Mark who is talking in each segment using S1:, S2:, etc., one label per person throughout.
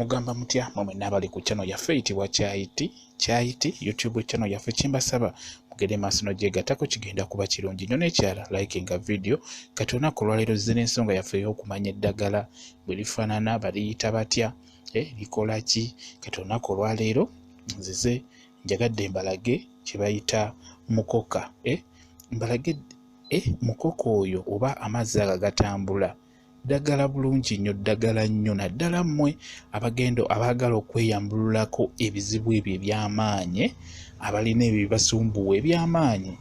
S1: Mugamba mutya mwe mwenna abali ku channel yaffe eyitibwa Kyayiti Kyayiti YouTube channel yaffe, kyembasaba mugende maaso n'ogyegattako, kigenda kuba kirungi nnyo. N'ekyala likinga video. Kati olunaku olwaleero zze n'ensonga yaffe ey'okumanya eddagala bwe lifaanana, baliyita batya, likola ki. Kati olunaku olwaleero nzize njagadde mbalage kye bayita mukoka, mbalage mukoka oyo oba amazzi ago agatambula. Ddagala bulungi nnyo, ddagala nnyo, naddala mmwe abagenda abaagala okweyambululako ebizibu ebyo eby'amaanyi, abalina ebyo ebibasumbuwa eby'amaanyi.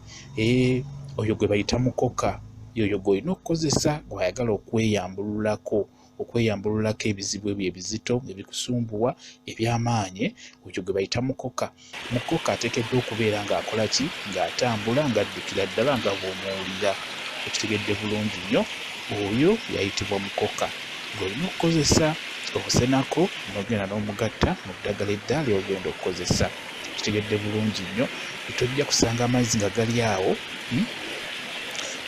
S1: Oyo gwe bayita mukoka, y'oyo gw'olina okukozesa gw'ayagala okweyambululako ebizibu ebyo ebizito ebikusumbuwa eby'amaanyi. Oyo gwe bayita mukoka. Mukoka ateekeddwa okubeera ng'akola ki? Ng'atambula, ng'addukira ddala nga bw'omuwulira. Okitegedde bulungi nnyo. Oyo yayitibwa mukoka gw'olina okukozesa obusenako n'ogenda n'omugatta mu ddagala eddala ly'ogenda okukozesa. Kitegedde bulungi nnyo. Tojja kusanga amazzi nga gali awo,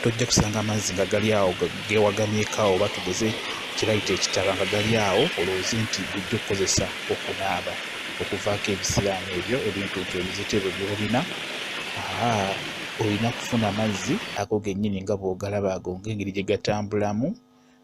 S1: tojja kusanga amazzi nga gali awo geewagamyeko awo, oba tugeze kirayita ekitaba nga gali awo olowooze nti gujja okukozesa okunaaba okuvaako ebisiraani ebyo, ebintuntu ebizito ebyo by'olina. Olina kufuna amazzi ago gennyini nga bw'ogalaba ago ng'engeri gye gatambulamu,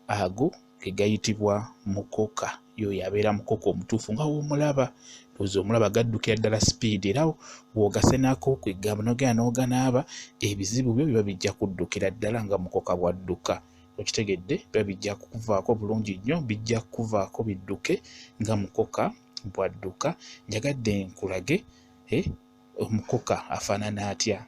S1: ago ge gayitibwa mukoka. Y'oyo abeera mukoka omutuufu nga w'omulaba. Ndowooza omulaba gaddukira ddala sipiidi, era bw'ogasenako kwegamba n'ogenda n'oganaaba, ebizibu byo biba bijja kuddukira ddala nga mukoka bw'adduka. Okitegedde? Biba bijja kukuvaako bulungi nnyo, bijja kukuvaako bidduke nga mukoka bw'adduka. Njagadde nkulage omukoka afaanana atya,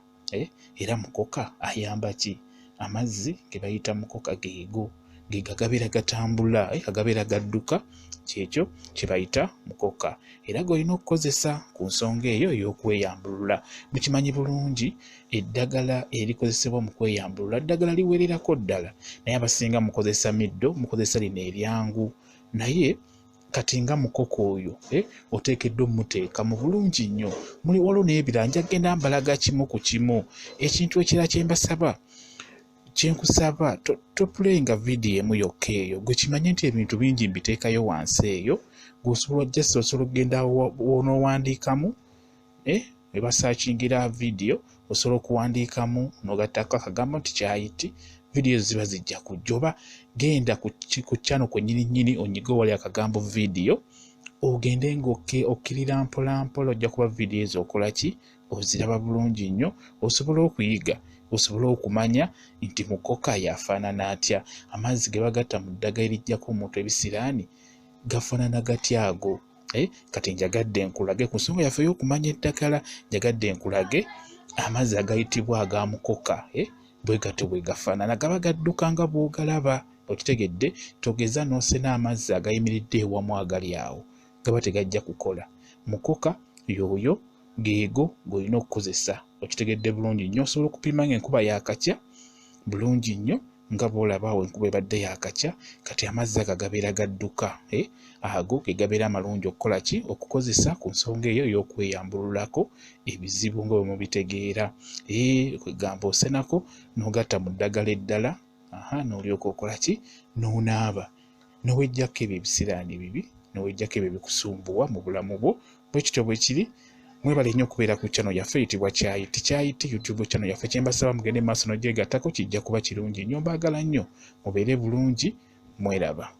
S1: era mukoka ayamba ki? Amazzi ge bayita mukoka geego ge gagabeera gatambula, agabeera gadduka, kyekyo kye bayita mukoka, era g'olina okukozesa ku nsonga eyo ey'okweyambulula. Mukimanyi bulungi eddagala erikozesebwa mu kweyambulula ddagala liwererako ddala, naye abasinga mukozesa middo, mukozesa lino eryangu. Naye kati nga mukoka oyo oteekeddwa ommuteeka mu bulungi nnyo. Muli waliwo n'ebirala, nja kugenda mbalaga kimu ku kimu. Ekintu ekirala kye mbasaba, kye nkusaba, topuleyinga vidiyo emu yokka eyo. Gwe kimanye nti ebintu bingi mbiteekayo wansi eyo, gw'osobola just osobola okugenda n'owandiikamu, we basaakingira vidiyo osobola okuwandiikamu n'ogattako akagambo nti Kyayiti, vidiyo ziba zijja kujja. Oba genda ku channel kwennyini nnyini onyige wali akagambo vidiyo, ogende ng'okkirira mpola mpola, ojja kuba vidiyo ezo okola ki? Oziraba bulungi nnyo, osobole okuyiga, osobole okumanya nti mukoka yafaanana atya, amazzi ge bagatta mu ddagala eriggyako omuntu ebisiraani gafaanana gatya ago. Kati njagadde nkulage ku nsonga yaffe ey'okumanya eddagala, njagadde nkulage amazzi agayitibwa aga mukoka, bwe gatyo bwe gafaanana, gaba gadduka nga bw'ogalaba. Okitegedde? Togeza n'osena amazzi agayimiridde ewamu agali awo, gaba tegajja kukola. Mukoka y'oyo geego g'olina okukozesa. Okitegedde bulungi nnyo. Osobola okupima ng'enkuba yaakakya bulungi nnyo nga bw'olaba awo enkuba ebadde yaakakya. Kati amazzi ago agabeera gadduka, ago ge gabeera amalungi okukola ki? Okukozesa ku nsonga eyo ey'okweyambululako ebizibu nga bwe mubitegeera. Kwegamba osenako n'ogatta mu ddagala eddala, n'olyoka okola ki? N'onaaba, n'oweggyako ebyo ebisiraani ebibi, n'oweggyako ebyo ebikusumbuwa mu bulamu bwo. Bwe kityo bwe kiri. Mwebale nnyo okubeera ku channel yaffe eyitibwa Kyayiti Kyayiti YouTube channel yaffe. Kye mbasaba mugende maaso n'ogyegattako, kijja kuba kirungi nnyo. Mbaagala nnyo, mubeere bulungi, mweraba.